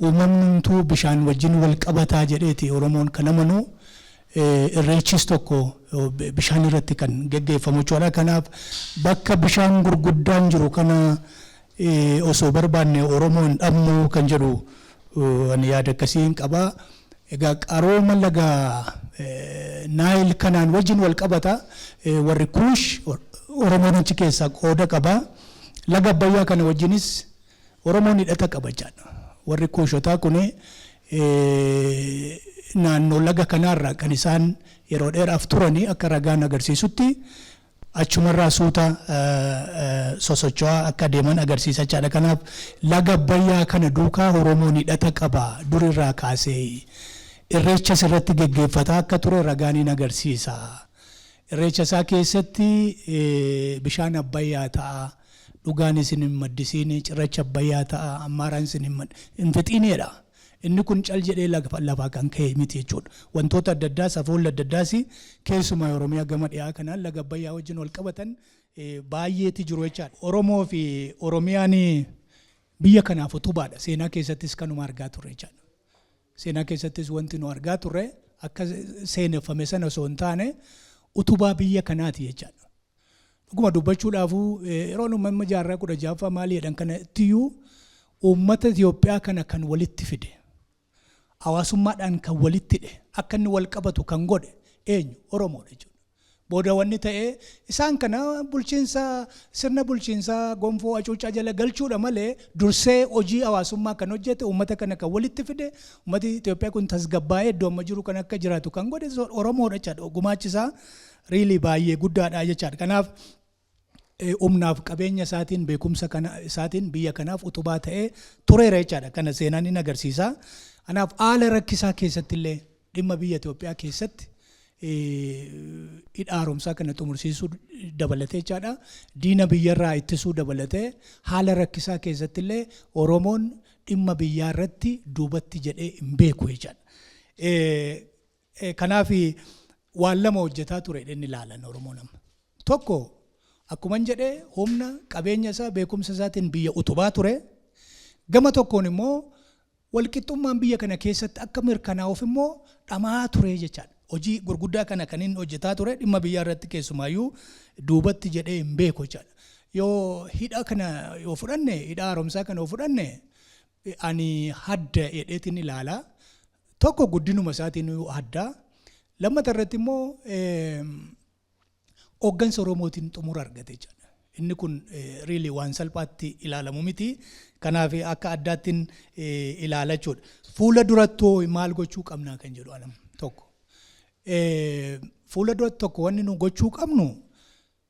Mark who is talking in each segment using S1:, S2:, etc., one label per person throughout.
S1: Uumamnumtuu bishaan wajjin wal qabataa jedheeti Oromoon kan amanu. Irreechis tokko bishaan irratti kan geggeeffamu jechuudha. Kanaaf bakka bishaan gurguddaan jiru kana osoo barbaanne Oromoo hin dhabnu kan jedhu ani yaada akkasii hin qaba. Egaa qarooma laga Naayil kanaan wajjin wal qabata. Warri Kuush Oromoon achi keessaa qooda qaba. Laga Abbayyaa kana wajjinis Oromoon hidhata qaba jechaadha. Warri Kuushotaa kun naannoo laga kanaarraa kan isaan yeroo dheeraaf turanii akka ragaan agarsiisutti achumarraa suuta sosocho'aa akka deeman agarsiisa jechaadha. Kanaaf laga Abbayyaa kana duukaa Oromoon hidhata qaba durirraa kaasee. Irreechas irratti geggeeffataa akka ture ragaan hin agarsiisa. Irreecha isaa keessatti bishaan Abbayyaa ta'a. Dhugaan isin hin maddisiin, cirracha Abbayyaa ta'a, ammaaraan isin hin fixiinedha. Inni kun cal jedhee lafaa kan ka'e miti jechuudha. Wantoota adda addaas, afoolli adda addaas keessumaa Oromiyaa gama dhiyaa kanaan laga Abbayyaa wajjin wal qabatan baay'eetu jiru jechaadha. Oromoo fi Oromiyaan biyya kanaaf utubaadha. Seenaa keessattis kanuma argaa turre jechaadha. Seenaa keessattis wanti nu argaa turre akka seeneffame sana osoo hin taane utubaa biyya kanaati jechaadha. Dhuguma dubbachuudhaafuu, yeroo nu jaarraa 16ffaa maali jedhan kanattiyyuu, uummata Itoophiyaa kana kan walitti fide, hawaasummaadhaan kan walitti hidhe, akka inni wal qabatu kan godhe eenyu? Oromoodha jechuudha. Booda wanni ta'e isaan kana bulchiinsa, sirna bulchiinsaa gonfoo hacuuccaa jala galchuudha malee, dursee hojii hawaasummaa kan hojjete, uummata kana kan walitti fide, uummati Itoophiyaa kun tasgabbaa'ee iddoo amma jiru kan akka jiraatu kan godhe Oromoodha jechaadha. Gumaachisaa really baay'ee guddaadha jechaadha. Kanaaf humnaaf qabeenya isaatiin, beekumsa kana isaatiin biyya kanaaf utubaa ta'ee tureera jechaadha. Kana seenaan hin agarsiisa. Kanaaf haala rakkisaa keessatti illee dhimma biyya Itoophiyaa keessatti hidha haaromsaa kana xumursiisuu dabalatee jechaadha. Diina biyyarraa ittisuu dabalatee haala rakkisaa keessatti illee Oromoon dhimma biyyaa irratti duubatti jedhee hin beeku jechaadha. Kanaaf waan lama hojjetaa ture inni ilaalan Oromoon amma. Tokko, akkuma jedhee, humna qabeenya isaa, beekumsa isaatiin biyya utubaa ture. Gama tokkoon immoo walqixxummaan biyya kana keessatti akka mirkanaa'uuf immoo dhamaa ture jechaadha. Hojii gurguddaa kana kan inni hojjetaa ture dhimma biyyaa irratti keessumaayyuu duubatti jedhee hin beeku jechaadha. Yoo hidha kana yoo fudhanne, hidha haaromsaa kana yoo fudhanne, ani hadda jedheetiin ilaala. Tokko, guddinuma isaatiin haddaa. Lammata irratti immoo hooggansa Oromootiin xumura argate jechaadha. Inni kun really waan salphaatti ilaalamu miti. Kanaaf akka addaattiin ilaala jechuudha. Fuula durattoo maal gochuu qabnaa kan jedhu alam tokko. Fuula duratti tokko wanni nu gochuu qabnu,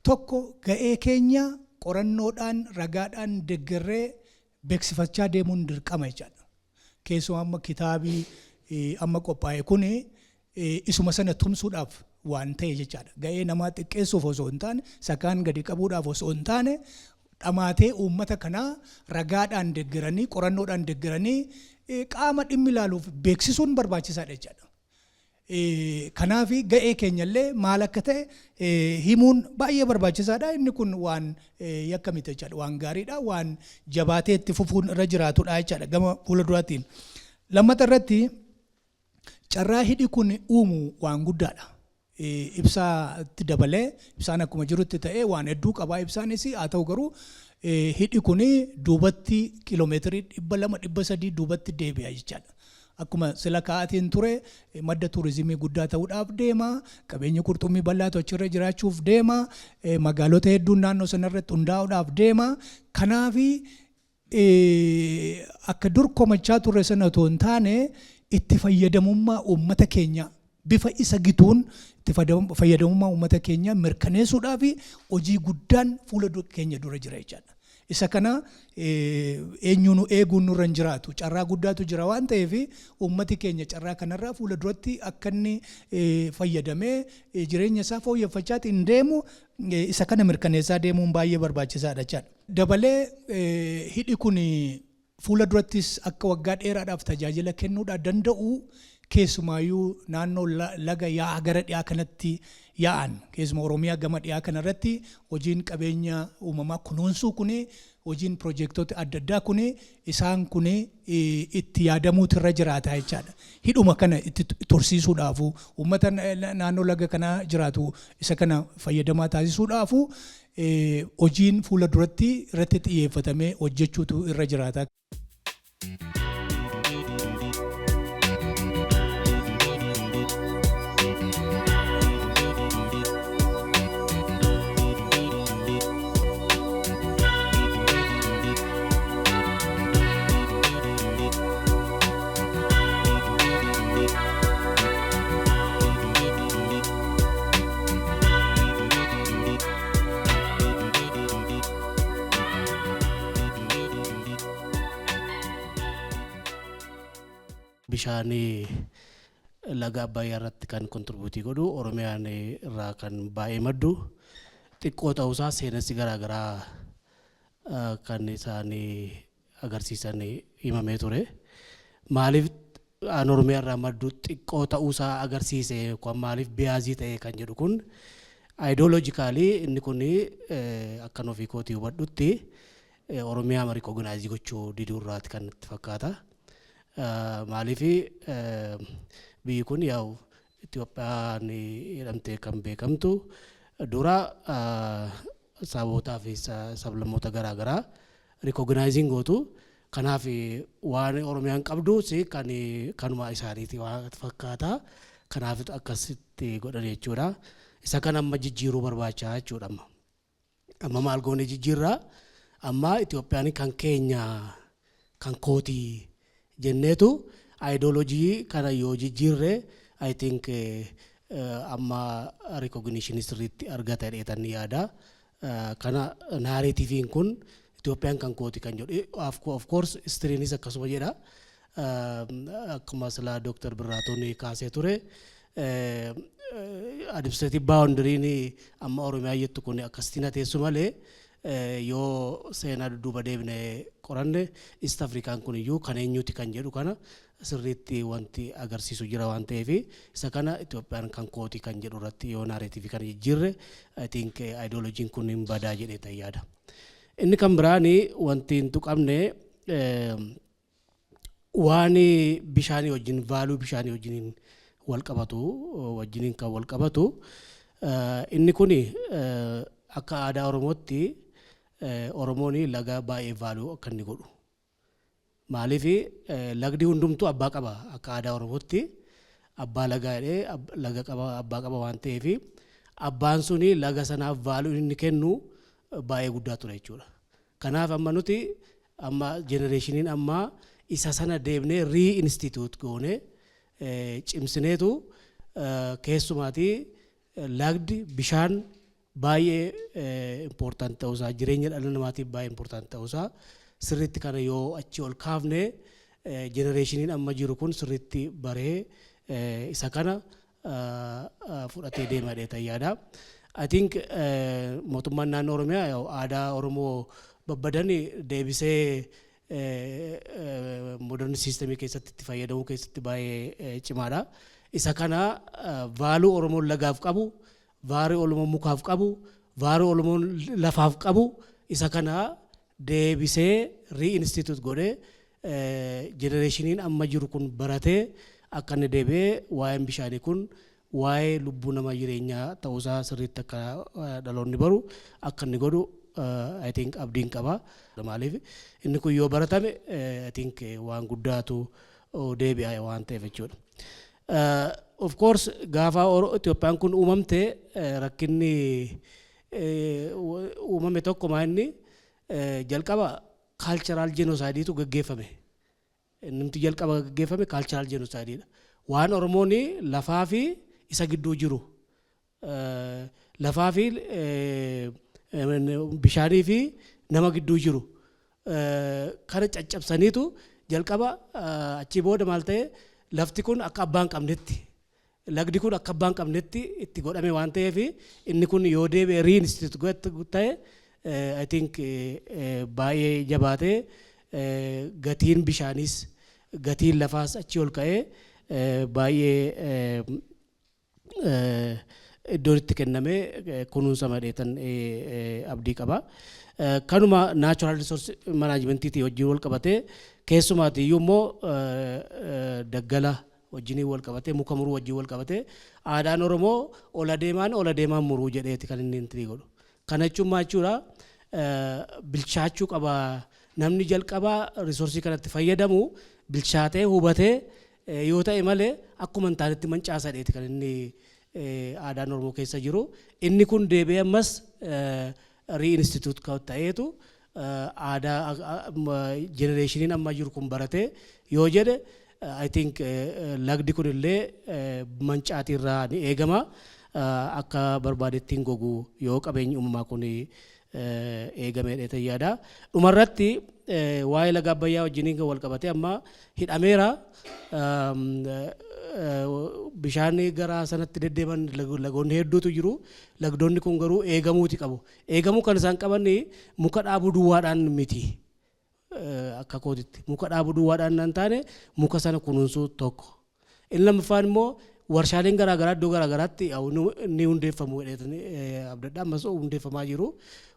S1: tokko, ga'ee keenya qorannoodhaan, ragaadhaan deeggarree beeksifachaa deemuun dirqama jechaadha. Keessumaa amma kitaabii amma qophaa'e kuni isuma sana tumsuudhaaf waan ta'e jechaadha. Ga'ee namaa xiqqeessuuf osoo hin taane, sakaan gadi qabuudhaaf osoo hin taane, dhamaatee uummata kanaa ragaadhaan deeggaranii, qorannoodhaan deeggaranii qaama dhimmi ilaaluuf beeksisuun barbaachisaadha jechaadha. Kanaaf ga'ee keenyallee maal akka ta'e himuun baay'ee barbaachisaadha. Inni kun waan yakka miti jechaadha. Waan gaariidha. Waan jabaatee itti fufuun irra jiraatudha jechaadha gama fuula duraatiin. Lammata irratti carraa hidhi kun uumu waan guddaadha. Ibsaatti dabalee, ibsaan akkuma jirutti ta'ee waan hedduu qabaa ibsaanis haa ta'u, garuu hidhi kun duubatti kiiloomeetirii 200, 300 duubatti deebi'a jechaadha. Akkuma sila kaa'atiin ture, madda tuurizimii guddaa ta'uudhaaf deema. Qabeenya qurxummii bal'aatu achirra jiraachuuf deema. Magaalota hedduun naannoo sanarratti hundaa'uudhaaf deema. Kanaafi akka dur komachaa turre sana otoo hin taane, itti fayyadamummaa uummata keenya bifa isa gituun itti fayyadamummaa uummata keenya mirkaneessuudhaaf hojii guddaan fuula keenya dura jira jechaadha. Isa kana eenyuun eeguun nurra hin jiraatu. Carraa guddaatu jira waan ta'eef, uummati keenya carraa kanarraa fuula duratti akka inni fayyadamee jireenya isaa fooyyeffachaatiin deemu isa kana mirkaneessaa deemuun baay'ee barbaachisaadha jechaadha. Dabalee hidhi kun fuula durattis akka waggaa dheeraadhaaf tajaajila kennuudhaa danda'u Keessumaayyuu naannoo laga yaa'a gara dhiyaa kanatti yaa'an, keessumaa Oromiyaa gama dhiyaa kanarratti, hojiin qabeenya uumamaa kunuunsuu kuni, hojiin piroojektota adda addaa kuni, isaan kuni itti yaadamuutu irra jiraata jechaadha. Hidhuma kana itti tursiisuudhaafu, uummata naannoo laga kanaa jiraatu isa kana fayyadamaa taasisuudhaafu, hojiin fuula duratti irratti xiyyeeffatamee hojjechuutu irra jiraata.
S2: Bishaan laga Abbayyaa irratti kan contribute godhu, Oromiyaan irraa kan baay'ee maddu xiqqoo ta'uusaa seenessi garaagaraa kan isaan agarsiisan himamee ture. Maaliif aan Oromiyaa irraa maddu xiqqoo ta'uusaa agarsiise yookaan maaliif bias ta'e kan jedhu kun, ideologically inni kun akkan ofii kootii hubadhutti Oromiyaa recognize gochuu diduu irraati kan itti fakkaata. Maaliif biyyi kun yaa'u Itoophiyaan jedhamtee kan beekamtu dura sabootaa fi sablammoota garaagaraa recognize gootu. Kanaaf waan Oromiyaan qabdu kan kanuma isaaniiti waan fakkaata. Kanaaf akkasitti godhan jechuudha. Isa kana amma jijjiiruu barbaachaa jechuudha amma. Amma maal goone jijjiirraa? Amma Itoophiyaan kan keenya, kan kootii jenneetu ideology kana yoo jijjiirre, I think amma recognition sirriitti argata jedheetan ni yaada. Kana narrativeiin kun Itoophiyaan kan kooti kan jedhu, of course historyinis akkasuma jedha. Akkuma silaa Dooktar Birraatuun kaasee ture. Administrative boundaryin amma Oromiyaa jettu kun akkasitti na teessu malee, yoo seenaa dudduuba deebine qoranne, East Afrikaan kun iyyuu kan eenyuti kan jedhu kana sirriitti wanti agarsiisu jira waan ta'eef, isa kana Itoophiyaan kan kooti kan jedhu irratti yoo narrative kana jijjiirre, I think ideologyn kun hin badaa jedhee tan yaada. Inni kan biraani wanti hin tuqamne waan bishaanii wajjin, value bishaanii wajjin wal qabatu wajjiniin kan wal qabatu. Inni kun akka aadaa Oromootti Oromoon laga baay'ee value akka inni godhu. Maaliif lagdi hundumtuu abbaa qaba. Akka aadaa Oromootti abbaa lagaa jedhee laga qaba, abbaa qaba waan ta'eef, abbaan suni laga sanaaf value inni kennu baay'ee guddaa ture jechuudha. Kanaaf amma nuti amma generationiin ammaa isa sana deebnee reinstitute goone cimsineetu, keessumaatii lagdi bishaan baay'ee important ta'uusaa, jireenya dhala namaatiif baay'ee important ta'uusaa sirriitti kana yoo achi ol kaafne, generationiin amma jiru kun sirriitti baree isa kana fudhatee deema jedhee yaada. I think mootummaan naannoo Oromiyaa aadaa Oromoo babbadan deebisee modern system keessatti itti fayyadamuu keessatti baay'ee cimaadha. Isa kana value Oromoon lagaaf qabu, value Oromoon mukaaf qabu, value Oromoon lafaaf qabu, isa kana deebisee reinstitute godhee generationiin amma jiru kun baratee akka inni deebi'ee waa'een bishaanii kun waa'ee lubbuu nama jireenyaa ta'uusaa sirriitti akka dhaloonni baru akka inni godhu I think abdiin qaba. Maaliif inni kun yoo baratame, I think waan guddaatu deebi'a waan ta'eef jechuudha. Of course gaafa Itoophiyaan kun uumamte rakkinni uumame tokko maa inni jalqaba cultural genocideitu gaggeeffame. Innumti jalqaba gaggeeffame cultural genocidedha. Waan Oromoon lafaa fi isa gidduu jiru, lafaa fi bishaanii fi nama gidduu jiru kana caccabsaniitu jalqaba. Achii booda maal ta'e? Lafti kun akka abbaan qabnetti, lagdi kun akka abbaan qabnetti itti godhame waan ta'eef, inni kun yoo deebi'e reinstitute ta'e, I think baay'ee jabaatee gatiin bishaanis gatiin lafaas achi ol ka'ee Baay'ee iddoon itti kennamee kunuunsa madheetan abdii qaba. Kanuma natural resource managementiitii wajjin wal qabatee, keessumaati iyyuu immoo daggala wajjiniin wal qabatee, muka muruu wajjin wal qabatee, aadaan Oromoo ol adeemaan ol adeemaan muruu jedheeti kan inni itti godhu. Kana jechuun maal jechuudha? Bilchaachuu qaba. Namni jalqabaa resourceii kanatti fayyadamu bilchaatee hubatee yoo ta'e malee akkuma hin taanetti mancaasadheeti kan inni aadaan Oromoo keessa jiru. Inni kun deebi'ee ammas reinstitute ta'eetu aadaa generationiin amma jiru kun baratee yoo jedhe, I think lagdi kun illee mancaatiirraa ni eegama. Akka barbaadetti hin gogu yoo qabeenyi uumamaa kun eegameedha yaada. Dhumarratti waa'ee laga Abbayyaa wajjiniin wal qabatee, amma hidhameera. Bishaan gara sanatti deddeeman lagoonni hedduutu jiru. Lagdoonni kun garuu eegamuuti qabu. Eegamuu kan isaan qaban muka dhaabuu duwwaadhaan miti. Akka kootitti muka dhaabuu duwwaadhaan nan taane, muka sana kunuunsuu tokko. Inni lammaffaan immoo warshaaleen garaagaraa iddoo garaagaraatti ni hundeeffamu abdadha, ammas hundeeffamaa jiru.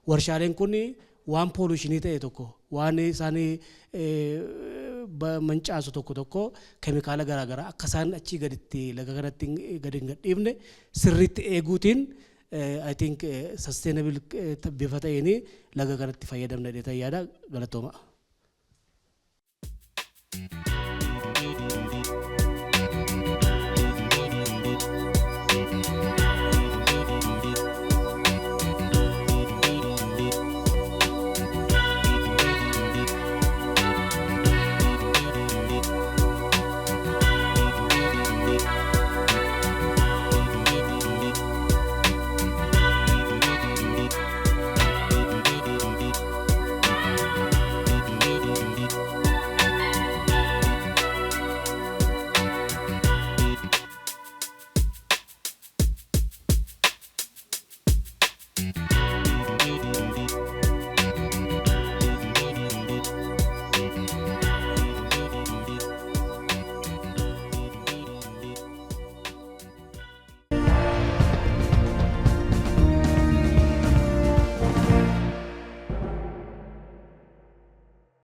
S2: Warshaaleen kun waan pollutionii ta'e tokko, waan isaan mancaasu tokko tokko, keemikaala garaagaraa akka isaan achii gaditti laga kanatti gadi hin gadhiifne sirriitti eeguutiin, I think sustainable bifa ta'een laga kanatti fayyadamna jedhee yaada. Galatooma.